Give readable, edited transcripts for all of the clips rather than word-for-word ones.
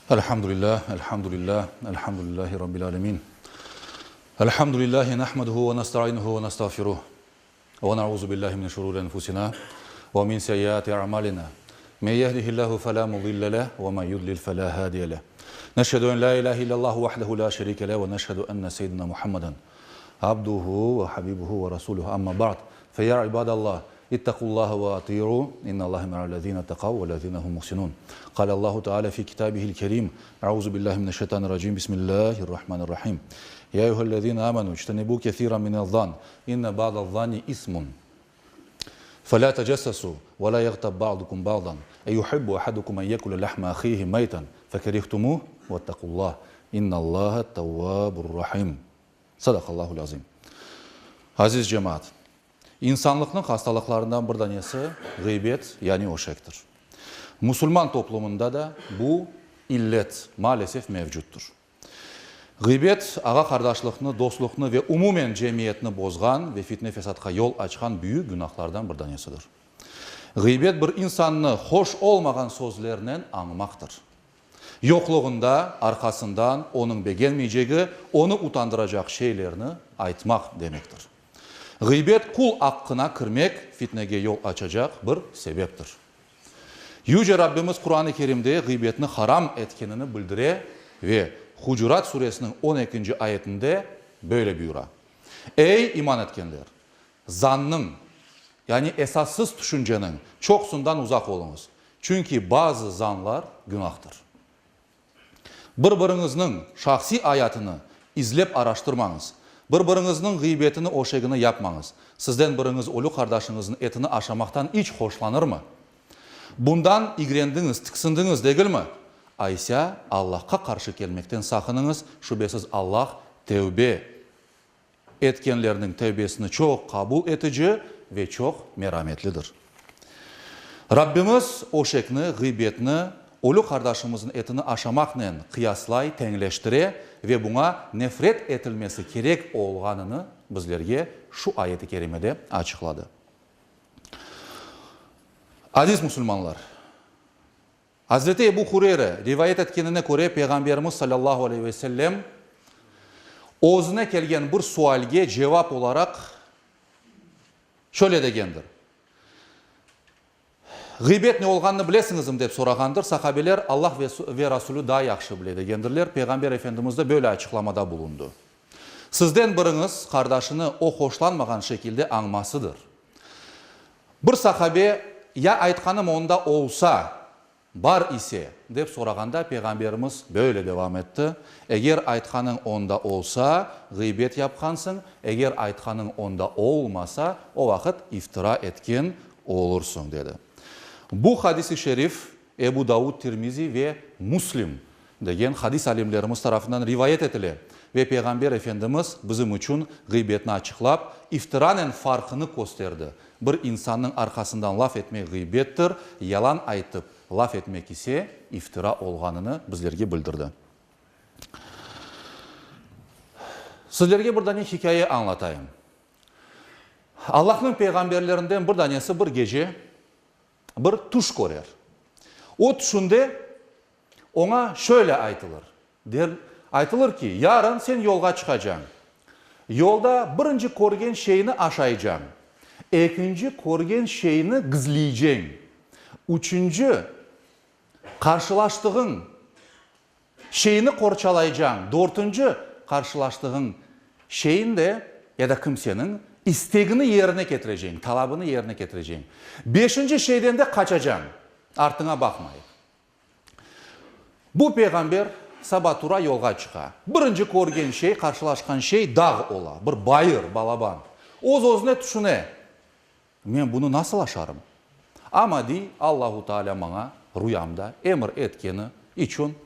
Elhamdülillah, elhamdülillah, elhamdülillahi Rabbil alemin. Elhamdülillahi nahmaduhu ve nestainuhu ve nestağfiruh. Ve nauzu billahi min şururi enfusina ve min seyyiati a'malina. Men yehdihillahu fela mudille leh ve men yudlil fela hadiye leh. Neşhedü en la ilahe illallahu vahdehu la şerike leh ve neşhedü enne seyyidina Muhammeden abduhu ve habibuhu ve rasuluhu. Amma ba'd. Fe ya ibadallah, ittaqullaha ve ati'u, innallaha ma'allezine tekav vellezine hum muhsinun. Kâle Allahu Teala fi kitabihil kerim, Euzu billahi mineşşeytanirracim, Bismillahirrahmanirrahim. Ya eyyühellezine amenu, ictenibu kethiran minez-zan, inne ba'daz-zanni ismun. Felâ tecessesû ve lâ yagtab ba'dukum ba'dan, eyuhibbu ahadukum en yekule lahme ahihi meyten, fekerihtumuh, vettakullah, innallaha tevvâburrahim. Sadaqallahul azim. Aziz cemaat! İnsanlıqnıñ hastalıqlarından bir danesi ğıybet, yani öşektir. Musulman toplumında da bu illet, maalesef, mevcuttır. Ğıybet, ağa-qardaşlıqnı, dostluqnı ve umumen cemiyetni bozğan ve fitne-fesatqa yol açqan büyük günahlardan bir danesidir. Ğıybet bir insannı hoş olmağan sözlernen añmaqtır. Yoqluğında, arqasından onıñ begenmeycegi, onı utandıracaq şeylerni aytmaq demektir. Ğıybet qul aqqına kirmek, fitnege yol açacaq bir sebeptir. Yüce Rabbimiz Quran-ı Kerimde ğıybetni haram etkenini bildire ve Hucurat suresiniñ on ekinci ayetinde böyle buyura, Ey, iman etkenler! Zannıñ, yani esassız tüşünceniñ çoqsundan uzaq oluñız, çünki bazı zanlar günahtır. Bir-biriñizniñ şahsiy ayatını izlep araştırmañız, bir-biriñizniñ ğıybetini, öşegini yapmañız. Sizden biriñiz ölü qardaşıñıznıñ etini aşamaqtan iç hoşlanırmı? Bundan igrendiñiz, tiksindiñiz degilmi? Aysa, Allahqa qarşı kelmekten saqınıñız, şübesiz Allah tevbe etkenlerniñ tevbesini çoq qabul etici ve çoq merametlidir. Rabbimiz öşekni, ğıybetni, ölü qardaşımıznıñ etini aşamaqnen qıyaslay, teñleştire ve buña nefret etilmesi kerek olğanını bizlerge şu ayet-i kerimede açıqladı. Aziz musulmanlar! Azreti Ebu Hureyre rivayet etkenine köre, Peyğamberimiz salâllahu aleyhi ve sellem özüne kelgen bir sualge cevap olaraq şöyle degendir, Ğıybet ne olğanını bilesiñizmi? dep sorağandır. Sahabeler, Allah ve Rasulü daa yahşı bile, degendirler. Peyğamber Efendimiz de böyle açıqlamada bulundı, Sizden biriñiz qardaşını o hoşlanmağan şekilde añmasıdır. Bir sahabe, Ya aytqanım onda olsa, bar ise? dep sorağanda, Peyğamberimiz böyle devam etti, Eger aytqanıñ onda olsa, ğıybet yapqansıñ, eger aytqanıñ onda olmasa, o vaqıt iftira etken olursıñ, dedi. Bu hadis-i şerif Ebu Davud, Tirmizi ve Müslim degen hadis alimlerimiz tarafından rivayet etile ve Peyğamber Efendimiz bizim içün ğıybetni açıqlap, iftiranen farqını kösterdi, bir insannıñ arqasından laf etmek ğıybettir, yalan aytıp laf etmek ise iftira olğanını bizlerge bildirdi. Sizlerge bir dane hikâye añlatayım. Allahnıñ peyğamberlerinden bir danesi bir gece bir tüş körer. O tüşünde oña şöyle aytılır, der, aytılır ki, yarın sen yolğa çıqacañ. Yolda birinci körgen şeyni aşaycañ, ekinci körgen şeyni gizleyceñ, üçünci qarşılaştığıñ Şeyni qorçalaycañ, dörtünci qarşılaştığıñ şeyin de, ya da kimseniñ, istegini yerine ketireceñ, talabını yerine ketireceñ. Beşinci şeyden de qaçacañ, artıña baqmayıp. Bu peyğamber saba tura yolğa çıqa. Birinci körgen şey, qarşılaşqan şey dağ ola, bir bayır, balaban. Öz-özüne tüşüne, Men bunı nasıl aşarım? Amma, dey, Allahu Teala maña ruyamda emir etkeni içün,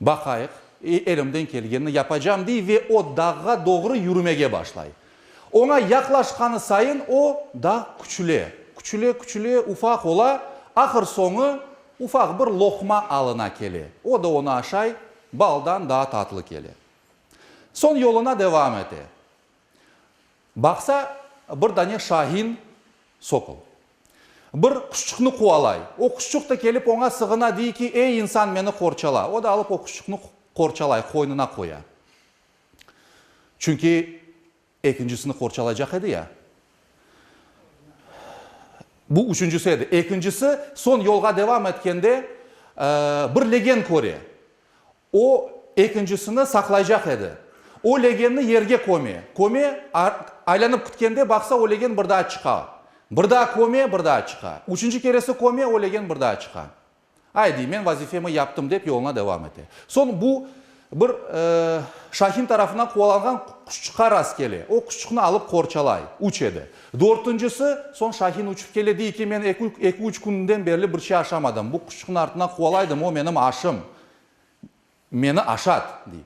baqayıq, elimden kelgenini yapacam, dey ve o dağğa doğru yürümege başlay. Oña yaqlaşqanı sayın o dağ küçüle, küçüle, küçüle, ufaq ola, ahır soñu ufaq bir loqma alına kele. O da onı aşay, baldan daa tatlı kele. Soñ yoluna devam ete. Baqsa, bir dane şahin, sokol. Bir quşçıqnı quvalay. O quşçıq da kelip oña sığına, dey ki, Ey, insan, meni qorçala. O da alıp o quşçıqnı qorçalay, qoynuna qoya. Çünki ekincisini qorçalaycaq edi ya. Bu üçüncisi edi. Ekincisi, soñ yolğa devam etkende, bir legen köre. O, ekincisini saqlaycaq edi. O legenni yerge köme. Köme, aylanıp kitkende, baqsa, o legen bir daa çıqa. Bir daa köme, bir daa çıqa. Üçünci keresi köme, o legen bir daa çıqa. Ay, dey, men vazifemi yaptım, dep yoluna devam ete. Soñ bu, bir şahin tarafından quvalanğan quşçıqqa rastkele. O quşçıqnı alıp qorçalay. Üç edi. Dörtüncisi, soñ şahin uçıp kele, dey ki, men eki-üç künden berli bir şey aşamadım. Bu quşçıqnıñ artından quvalaydım, o menim aşım. Meni aşat, dey.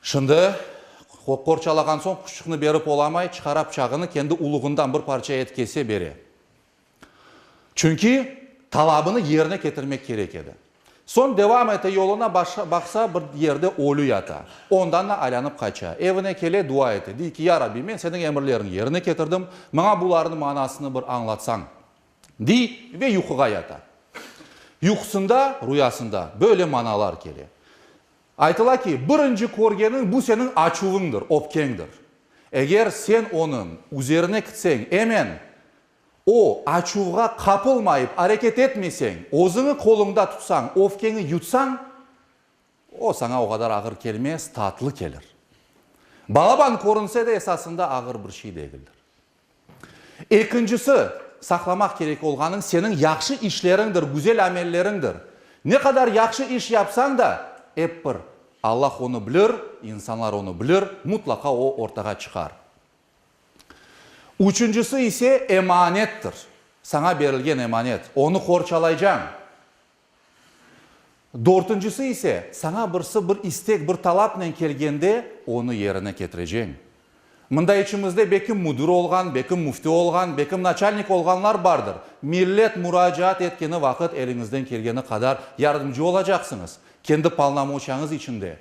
Şimdi, qorçalağan soñ quşçıqnı berip olamay, çıqara pıçağını, kendi uluğından bir parça et kese, bere. Çünki talabını yerine ketirmek kerek edi. Soñ devam ete yoluna, baqsa, bir yerde ölü yata. Ondan da aylanıp qaça. Evine kele, dua ete. Dey ki, Ya Rabbi, men seniñ emirleriñni yerine ketirdim, maña bularnıñ manasını bir añlatsañ, dey ve yuquğa yata. Yuqusında, ruyasında, böyle manalar kele. Aytıla ki, birinci körgeniñ bu seniñ açuvıñdır, öpkeñdir. Eger sen onıñ üzerine kitseñ, emen O, açuvğa qapılmayıp areket etmeseñ, özüñi qoluñda tutsañ, öfkeñi yutsañ, o saña o qadar ağır kelmez, tatlı kelir. Balaban körünse de, esasında ağır bir şey degildir. Ekincisi, saqlamaq kerek olğanıñ seniñ yahşı işleriñdir, güzel amelleriñdir. Ne qadar yahşı iş yapsañ da, ep bir Allah onı bilir, insanlar onı bilir, mutlaqa o ortağa çıqar. Üçüncisi ise emanettir. Saña berilgen emanet. Onı qorçalaycañ. Dörtüncisi ise, saña birisi bir istek, bir talapnen kelgende, onı yerine ketireceñ. Mında içimizde bekim müdür olğan, bekim müfti olğan, bekim naçalnik olğanlar bardır. Millet muracaat etkeni vaqıt eliñizden kelgeni qadar yardımcı olacaqsıñız, kendi polnomoçiyañız içinde.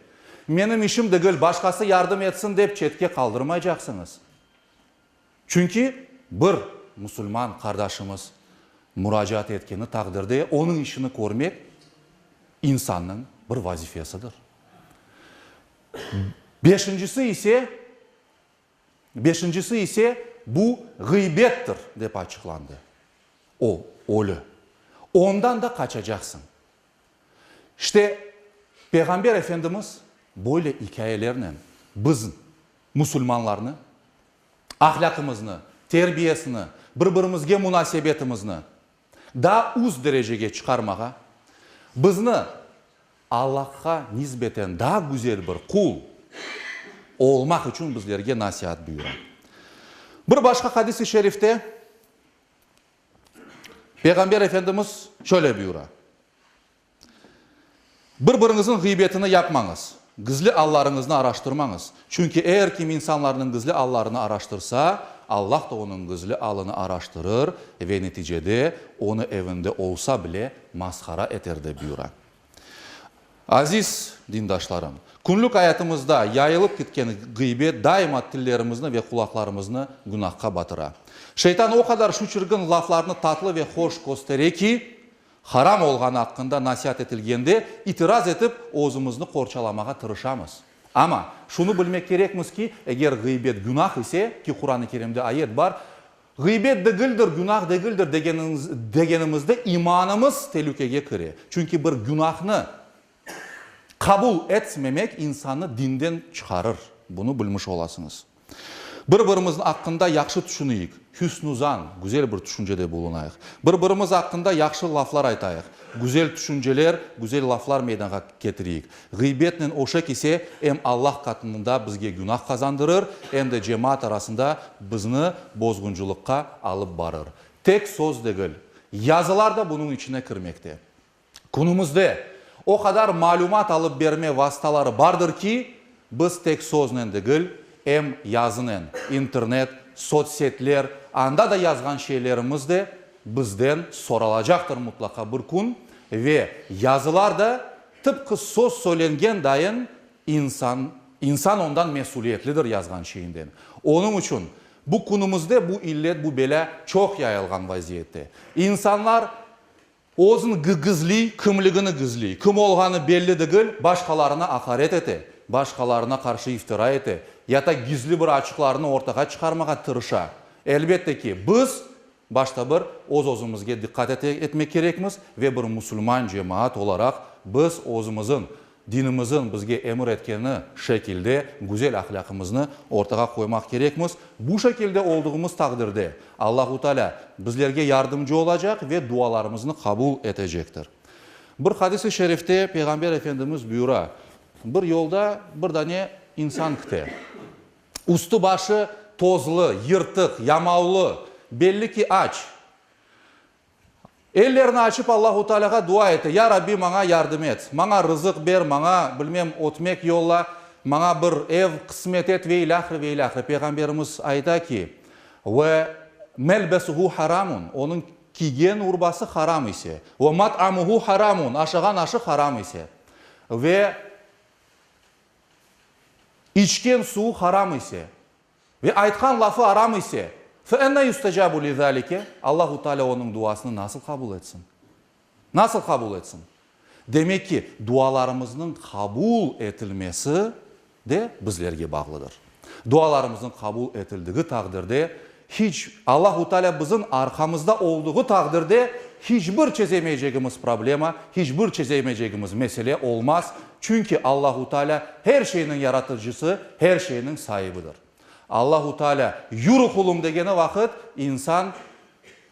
Menim işim degil, başqası yardım etsin dep çetke qaldırmaycaqsıñız. Çünki bir musulman qardaşımız muracaat etkeni taqdirde onıñ işini körmek insannıñ bir vazifesidir. Beşincisi ise, beşincisi ise bu ğıybettir, dep açıqlandı. O, ölü. Ondan da qaçacaqsıñ. İşte, Peyğamber Efendimiz böyle ikâyelernen biz, musulmanlarnı, ahlâqımıznı, terbiyesini, bir-birimizge munasebetimizni daa üst derecege çıqarmağa, bizni Allahqa nisbeten daa güzel bir qul olmaq içün bizlerge nasiat buyura. Bir başqa hadis-i şerifte Peyğamber Efendimiz şöyle buyura, Bir-biriñizniñ ğıybetini yapmañız, gizli allarıñıznı araştırmañız, çünki er kim insanlarnıñ gizli allarını araştırsa, Allah da onıñ gizli alını araştırır ve neticede onı evinde olsa bile mashara eter dep buyura. Aziz dindaşlarım, künlük ayatımızda yayılıp ketken ğıybet daima tillerimizni ve qulaqlarımıznı günahqa batıra. Şeytan o qadar şu çirkin laflarnı tatlı ve hoş köstere ki, haram olğanı aqqında nasiat etilgende itiraz etip özümizni qorçalamağa tırışamız. Amma şunı bilmek kerekmiz ki, eger ğıybet günah ise, ki Quran-ı Kerimde ayet bar, Ğıybet degildir, günah degildir degenimizde imanımız telükege kire. Çünki bir günahnı qabul etmemek insannı dinden çıqarır. Bunı bilmiş olasıñız. Bir-birimizniñ aqqında yahşı tüşüneyik, hüsnü zan, güzel bir tüşüncede bulunayıq. Bir-birimiz aqqında yahşı laflar aytayıq, güzel tüşünceler, güzel laflar meydanğa ketireyik. Ğıybetnen öşek ise em Allah qatında bizge günah qazandırır, em de cemaat arasında bizni bozğuncılıqqa alıp barır. Tek söz degil, yazılar da bunıñ içine kirmekte. Künümizde o qadar malümat alıp berme vastaları bardır ki, biz tek söznen degil, em yazınen, internet, sotssetler, anda da yazğan şeylerimiz de bizden soralacaqtır mutlaqa bir kün ve yazılar da tıpqı söz söylengen dayın insan, insan ondan mesüliyetlidir yazğan şeyinden. Onıñ içün. Bu künümizde bu illet, bu belâ çoq yayılğan vaziyette. İnsanlar özün gizliy, kimligini gizliy, kim olğanı belli degil, başqalarına aqaret ete, başqalarına qarşı iftira ete, ya ta gizli bir açıqlarını ortağa çıqarmağa tırışa. Elbette ki, biz başta bir öz-özümizge diqqat etmek kerekmiz ve bir musulman cemaat olaraq biz özümizin Dinimizin bizge emir etkeni şekilde güzel ahlâqımıznı ortağa qoymaq kerekmiz. Bu şekilde olduğımız taqdirde Allahu Teala bizlerge yardımcı olacaq ve dualarımıznı qabul etecektir. Bir hadis-i şerifte Peyğamber Efendimiz buyura, Bir yolda bir dane insan kite. Üstü-başı tozlı, yırtıq, yamavlı, belli ki aç. Ellerini açıp Allahu Tealâğa dua ete, Ya Rabbi, maña yardım et, maña rızıq ber, maña, bilmem, ötmek yolla, maña bir ev qısmet et ve ilâhre, ve ilâhre. Peyğamberimiz ayta ki, Ve melbesuhu haramun, onıñ kiygen urbası haram ise, ve mat'amuhu haramun, aşağan aşı haram ise, ve içken suvu haram ise, Ve aytqan lafı aram ise, fe enna yustecabu li zalike, Allahu Teala onıñ duasını nasıl qabul etsin? Nasıl qabul etsin? Demek ki, dualarımıznıñ qabul etilmesi de bizlerge bağlıdır. Dualarımıznıñ qabul etildigi taqdirde, hiç Allahu Teala bizim arqamızda olduğı taqdirde hiç bir çezemeycegimiz problema, hiç bir çezemeycegimiz mesele olmaz, Çünki Allahu Teala her şeyniñ yaratıcısı, her şeyniñ saibidir. Allahu Teala yürü qulum degeni vaqıt, insan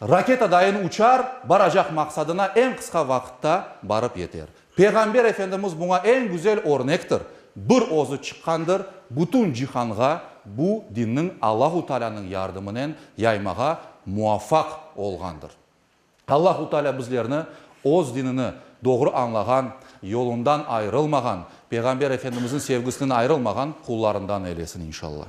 raketadayın uçar, baracaq maqsadına eñ qısqa vaqıtta barıp yeter. Peyğamber Efendimiz buña eñ güzel örnektir. Bir özü çıqqandır, bütün cihanğa bu dinniñ Allahu Tealanıñ yardımınen yaymağa muvaffaq olğandır. Allahu Teala bizlerni Öz dinini doğru añlağan, yolundan ayırılmağan, Peyğamber Efendimizniñ sevgisinden ayırılmağan qullarından eylesin, inşallah.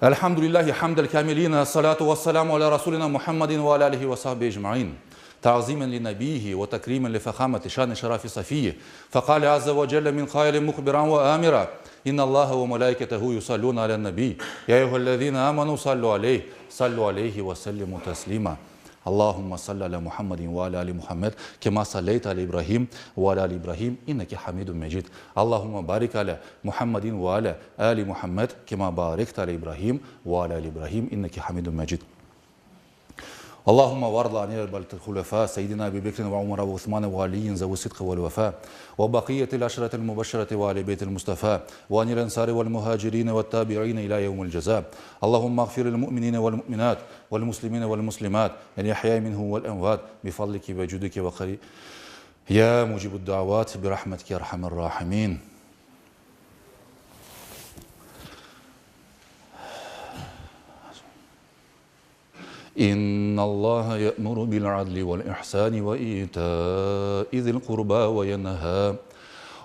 Elhamdülillahi hamdel kâmilîn, es-salâtu ves-selâmu alâ rasûlinâ Muhammedin ve alâ âlihi ve sahbihi ecmaîn. Ta'zîmen li nebiyyihi ve tekrîmen li fehâmeti şâni şerafi safiyyi. Feqâle azze ve celle min qâilin muhbiran ve âmira, İnnallâhe ve melâiketehu yusallûne alen-nebiy, ya eyyühellezîne âmenû sallû aleyh, sallû aleyhi ve sellimû teslîmâ. Allahumma salli ala Muhammedin ve ala ali Muhammed, kema salleyte ala İbrahim ve ala ali İbrahim, inneke hamidun mecid. Allahumma barik ala Muhammedin ve ala ali Muhammed, kema barekte ala İbrahim ve ala ali İbrahim, inneke hamidun mecid. Allahumma varda anil erbatil hulefa, seyyidina Ebi Bekrin ve Umara ve Usmane ve Aliyyin zevi sidqi vel vefa, ve bakiyetil aşretil mubeşşereti ve ali beytil Mustafa, ve anil ensari vel muhacirine ve tabiine ila yevmil ceza. Allahumma ğfiril mu'minine vel mu'minat, vel muslimine vel muslimat, el ehyai minhum vel emvat, bi fadlike ve cudike ve kari ya mucibud davat, bi rahmetike erhamer rahimin. İnnallaha ye'muru bil adli vel ihsani ve ita'i zil qurba ve yenha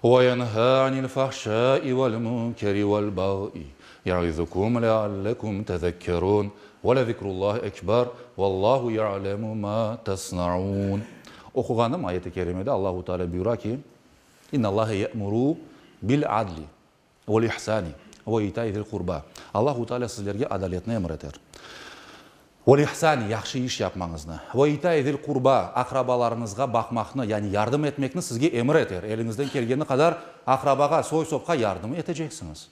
ve yenha anil fahşai vel munkeri vel bag'i ya'izukum leallekum tezekkerun ve lezikrullahi ekber vallahu ya'lemu ma tasnaun. Oquğanım ayet-i kerimede Allahu Teala buyura ki, İnnallaha ye'muru bil adli Vel ihsani ve itai zil qurba. Allahu Teala sizlerge adaletni emir eter. Vel ihsani, yahşı iş yapmañıznı. Ve itai zil qurba, aqrabalarıñızğa baqmaqnı, yani yardım etmekni sizge emir eter. Eliñizden kelgeni qadar aqrabağa, soy-sopqa yardım eteceksiñiz.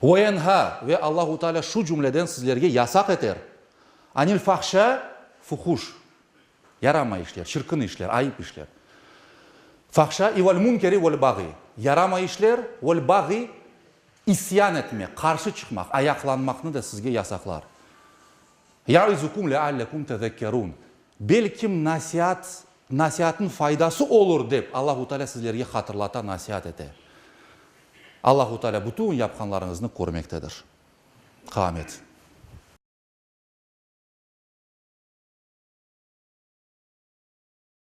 Ve yenha, ve Allahu Teala şu cümleden sizlerge yasaq eter. Anil fahşa, fuhuş. Yaramay işler, çirkin işler, ayıp işler. Fahşa i vel münkeri vel baği, yaramay işler, vel baği, isyan etmek, qarşı çıqmaq, ayaqlanmaqnı da sizge yasaqlar. Yaizukum leallekum tezekkerun, belkim nasiat, nasiatnıñ faydası olur dep Allahu Teala sizlerge hatırlata, nasiat ete. Allahu Teala bütün yapqanlarıñıznı körmektedir. Qıyamet.